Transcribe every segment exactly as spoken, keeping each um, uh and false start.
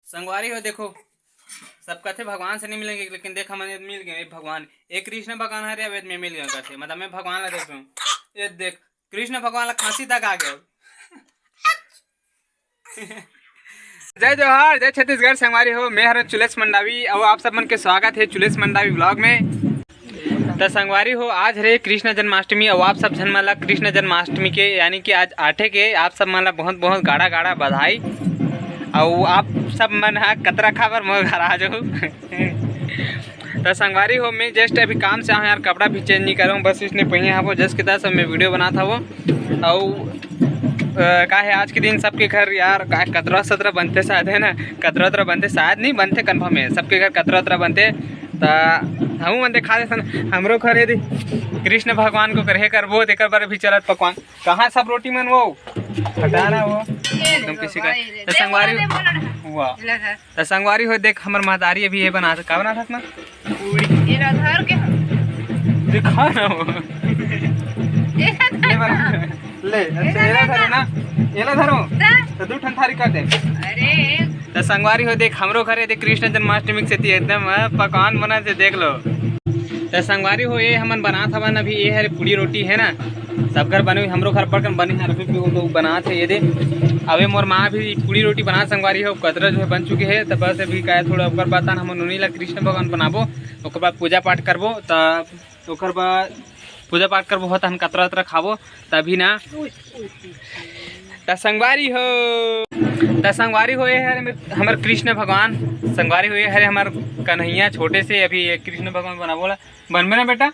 संगवारी हो, देखो, सब कथे भगवान से नहीं मिलेंगे, लेकिन देख, हमन मिल गए। एक भगवान, एक कृष्ण भगवान हरे, अब मैं मिल गए कथे, मतलब मैं भगवान ला देख रहा हूँ। ये देख, कृष्ण भगवान ला खांसी तक आ गए। जय जोहार, जय छत्तीसगढ़। संगवारी हो, मैं हरन चुलेश मंडावी और आप सब मन के स्वागत है चुलेश मंडावी ब्लॉग में। त संगवारी हो, आज हरे कृष्ण जन्माष्टमी और आप सब झन मन ला कृष्ण जन्माष्टमी के, यानी कि आज आठे के, आप सब मन ला बहुत बहुत गाड़ा गाड़ा बधाई। और आप सब मन हा कतरा खाबर मोर घर आ जाओ। त संगवारी हो, मैं जस्ट अभी काम से आऊँ यार, कपड़ा भी चेंज नहीं करूँ, बस इसने पहिया हवो जस के तस मैं वीडियो बनात हवो। और अ, का है, आज के दिन सबके घर यार का कतरा सतरा बनते शायद, है ना? कतरा उतरा बनते शायद, नहीं बनते, कंफर्म है, सबके घर कतरा उतरा बनते। त हमू मन देखा देसन, हमरो घर यदि कृष्ण भगवान को करहे करबो, तेकर बर भी चलत पकवान। कहाँ सब रोटी मन वो? हटा ना वो। एकदम किसी का। त संगवारी हुआ। त संगवारी हो, देख, हमर महतारी अभी ये बनात, का बनात हस ना? पूरी। एला धर के हम। दिखा ना वो। एला धर ले बना। ले, अच्छा, एला एला धरो ना। ना। एला धरो। त? त दू ठन थारी कर दे। अरे। त संगवारी हो, देख, हमरो घर ये देख, कृष्ण जन्माष्टमी के सेती एकदम, अ, पकवान बनत हे, देख लो। त संगवारी हो, ये हमन बनात हवन अभी, ये हरे पूड़ी रोटी है ना, सब घर बने हुए, हमरो घर पर कन बने हैं, अभी भी वो लोग बनात है। ये दे, अबे मोर माँ भी पूड़ी रोटी बनात, संगवारी हो, कतरा जो है बन चुके हैं। त बस अभी का है, थोड़ा ओकर बाद तहन हमन नोनी ला कृष्ण भगवान बनाबो, ओकर बाद पूजा पाठ करबो, त ओकर बाद पूजा पाठ करबो, हो तहन कतरा उतरा खाबो, तभी ना। त संगवारी हो, त संगवारी हो, ये हरे हमर कृष्ण भगवान, संगवारी हो, ये हरे हमर कन्हैया, छोटे से अभी ये कृष्ण भगवान बनाबो ला, बनबे ना बेटा?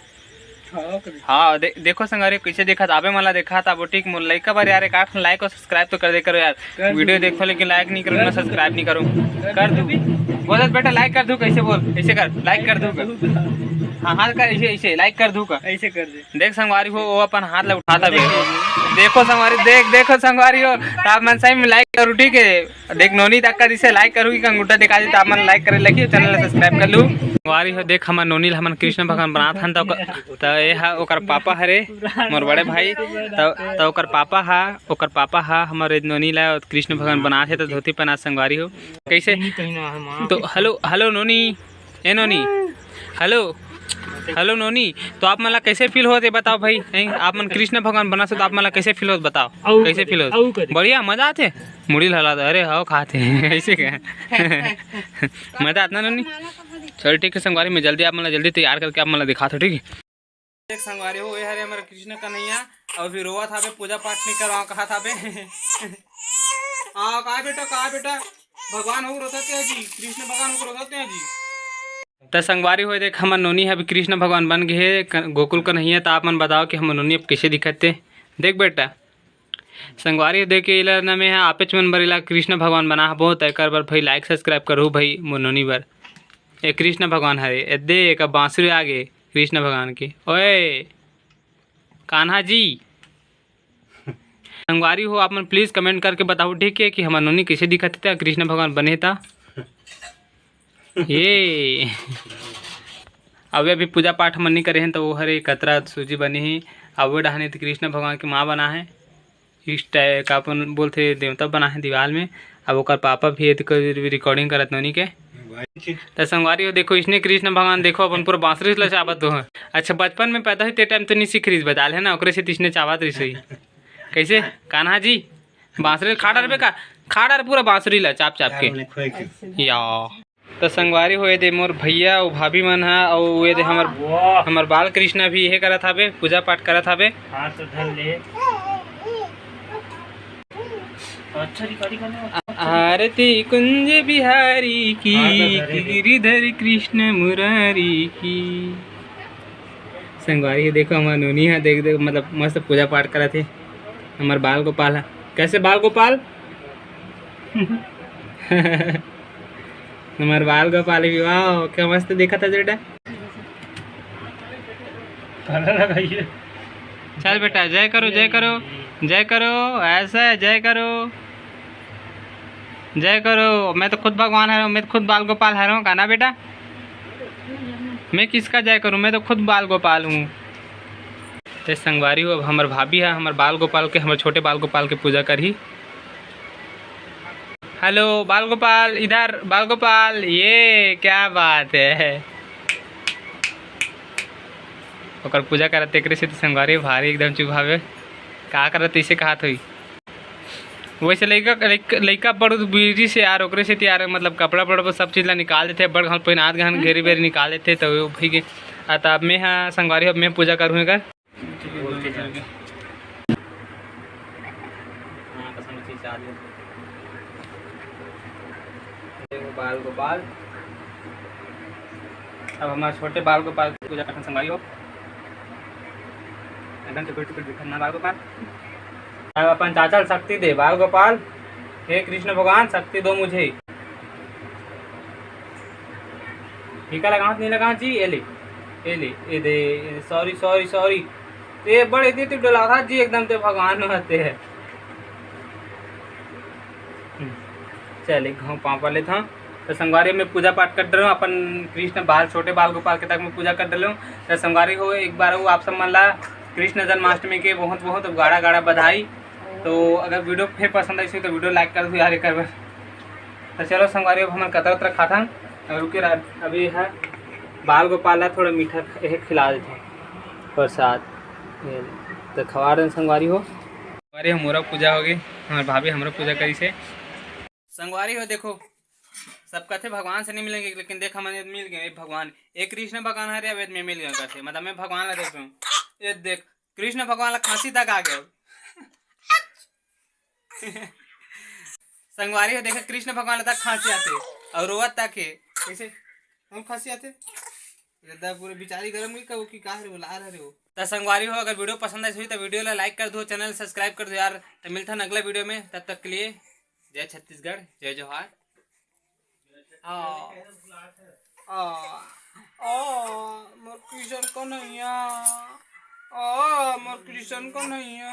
हाँ, ओके। हाँ, दे-, देखो संगवारी, कैसे देखत आबे, मन ला देखत आबो, ठीक? मोर लइका बर यार, एक आठ like और subscribe तो कर दे करो यार। कर वीडियो दूँ। देखो, लेकिन like नहीं करो ना, subscribe नहीं करो। कर कर दूँ। दूँ। बोलत बेटा, like कर दूँ, कैसे बोल, ऐसे कर, like कर दूँ का? हाँ, हाँ, कर, ऐसे, ऐसे, like कर दूँ का? ऐसे कर दे। देख संगवारी हो, वो अपन हाथ ला उठात हवे। देखो संगवारी, देख, देखो संगवारी हो, त आप मन सही में like करो, ठीक है? देख, नोनी तक का जिसे like करू कि अंगूठा दिखा दे, त आप मन like करे लगी, channel ला subscribe कर लू। संगवारी हो, देख, हमर नोनी ला हमन कृष्ण भगवान बनात हन, त ओकर, त ये हा ओकर पापा हरे, मोर बड़े भाई, त, त ओकर पापा हा, ओकर पापा हा हमर नोनी ला कृष्ण भगवान बनात हे, त धोती पहनात संगवारी हो। कैसे? तो hello, hello नोनी, ए नोनी, hello, hello नोनी, तो आप मन ला कैसे feel होत हे बताओ भाई? हैं? आप मन कृष्ण भगवान बनात हो, तो आप मन ला कैसे feel होत बताओ? अउ कैसे करे, feel होत? अउ करे। बढ़िया, मजा आथे? मुड़ी ला हला दे, अरे हव खात हे। ऐसे क्या? मजा आत ना नोनी? चल ठीक है संगवारी, मैं जल्दी आप मन ला जल्दी तैयार करके आप मन ला दिखात हो, ठीक है? देख संगवारी हो, ये हरे हमर कृष्ण कन्हैया, अउ अभी रोवत हाबे, पूजा पाठ नहीं करवाओ कहा थाबे। हाँ, का बेटा, का बेटा? भगवान हो रोता ते जी, कृष्ण भगवान हो रोता ते जी। त संगवारी हो, देख, हमर नोनी ह अभी कृष्ण भगवान बन गे हे, क-, गोकुल कन्हैया। त आप मन बताओ कि हमर नोनी अब कैसे दिखत हे? देख बेटा, संगवारी हो, देख, एला न मैं ह आपेच मन बर एला कृष्ण भगवान बना हबो, त एकर बर भाई like subscribe करहु भाई, मोर नोनी बर। ए कृष्ण भगवान हरे, ए दे, एक बांसुरी आ गे कृष्ण भगवान के। ओए, कान्हा जी। संगवारी हो, आप मन please comment करके बताओ, ठीक है, कि हमर नोनी कैसे दिखत हे, कृष्ण भगवान बने ता। ये अबे अभी पूजा पाठ मन नहीं करे हैं, तो वो हरे कतरा सूजी बने ही। अब वो डहाने तो कृष्ण भगवान के माँ बना है। इस टाइप का अपन बोलथे देवता बना है दीवाल में। अब ओकर पापा भी एदे कोई recording करत नोनी के। त संगवारी हो, देखो, इसने कृष्ण भगवान, देखो, अपन पूरा बांसुरी ला चाबत हो। अच्छा, बचपन में पैदा हुई ते टाइम तो नहीं सीख रही बजा ले ना, ओकरे से तिसने चाबत रही सही। कैसे? कान्हा जी, बांसुरी खा डरबे का? खा डर पूरा बांसुरी ला चाप चाप के। या। त संगवारी हो, एदे मोर भैया अउ भाभी मन ह, अउ एदे हमर, वाह। हमर बाल कृष्णा भी इहे करत हाबे, पूजा पाठ करत हाबे। हाथ धर ले। अच्छा, recording करने वाला। आरती कुंज बिहारी की, हाथ धर ले। गिरिधर कृष्ण मुरारी की। संगवारी हो, देखो हमर नोनी ह, देख, देख, मतलब मस्त पूजा पाठ करत हे। हमर बाल गोपाल ह। कैसे बाल गोपाल? हमर बाल गोपाल भी, वाह, क्या मस्त दिखत हे बेटा। चल बेटा, जय करो, जय करो, जय करो, ऐसा है, जय करो, जय करो। मैं तो खुद भगवान हरव, मैं तो खुद बाल गोपाल हरव, का ना बेटा? मैं किसका जय करूं, मैं तो खुद बाल गोपाल हूँ। ते संगवारी हो, अब हमर भाभी ह हमर बाल गोपाल के, हमर छोटे बाल गोपाल के पूजा करही। हेलो बाल गोपाल, इधर बाल गोपाल, ये क्या बात है? ओकर पूजा करत तेकरे से तो संगवारी भारी एकदम चुभावे। का करत इसे कहत होई? वैसे लइका, लइका, लइका बड़ बीजी से यार, ओकरे से तो यार, मतलब, कपड़ा वपड़ा सब चीज ला निकाल देथे, बड़ घाल पहिनात घान घेरी बेरी निकाल देथे, तो वो भी के। आ, त अब मैं, हाँ, संगवारी, अब मैं पूजा करूँ एकर। बाल गोपाल, अब हमारे छोटे बाल गोपाल की पूजा करते हैं, संगवारी हो। एकदम टुकुर टुकुर दिखत ना बाल गोपाल। अब अपन चाचा ल शक्ति दे बाल गोपाल। हे कृष्ण भगवान, शक्ति दो मुझे। टीका लगाओ, नहीं लगाओ जी, ये ले, ये ले, ये दे, सॉरी, सॉरी, सॉरी। ये बड़े दे तू डलाघात जी, एकदम ते भगवान होते हैं। हम्म, चल, एक घाव पाँव पा लेता हूँ। तो संगवारी, मैं पूजा पाठ कर रहा हूँ अपन कृष्ण बाल, छोटे बाल गोपाल के तक मैं पूजा कर रहा हूँ। तो संगवारी हो, एक बार वो आप सब मन ला कृष्ण जन्माष्टमी के बहुत बहुत गाड़ा गाड़ा बधाई। तो अगर वीडियो फिर पसंद आई तो वीडियो लाइक कर दो यार, एक बार। तो चलो संगवारी, अब हमन कतरा उतरा खाथन। और रुके रह, अभी है बाल गोपाल ला थोड़ा मीठा ख-, ये खिला देते हैं प्रसाद। ये तो खवा रहे हैं संगवारी हो। संगवारी हो, मोरा पूजा हो गई, हमारे भाभी हमरो पूजा करी से। संगवारी हो, देखो, सब कथे भगवान से नहीं मिलेंगे, लेकिन देख, हमन मिल गए। एक भगवान, एक कृष्ण भगवान हरे, अब मैं मिल गए कैसे, मतलब मैं भगवान ला देख रहा हूँ। ये देख, कृष्ण भगवान ला खांसी तक आ गया। संगवारी हो, देखे कृष्ण भगवान ला तक खांसी आते और रोवत तक है। कैसे? हम खांसी आते? दादा पूरे बिचारी गरम हुई का, वो की का हरे, वो ला रहे हो। त संगवारी हो, अगर वीडियो पसंद आई होही त वीडियो ला लाइक कर दो, चैनल सब्सक्राइब कर दो यार। त मिलथन अगला वीडियो में, तब तक के लिए जय छत्तीसगढ़, जय जोहार। आ, आ, आ, मोर कृष्ण कन्हैया, आ, मोर कृष्ण कन्हैया।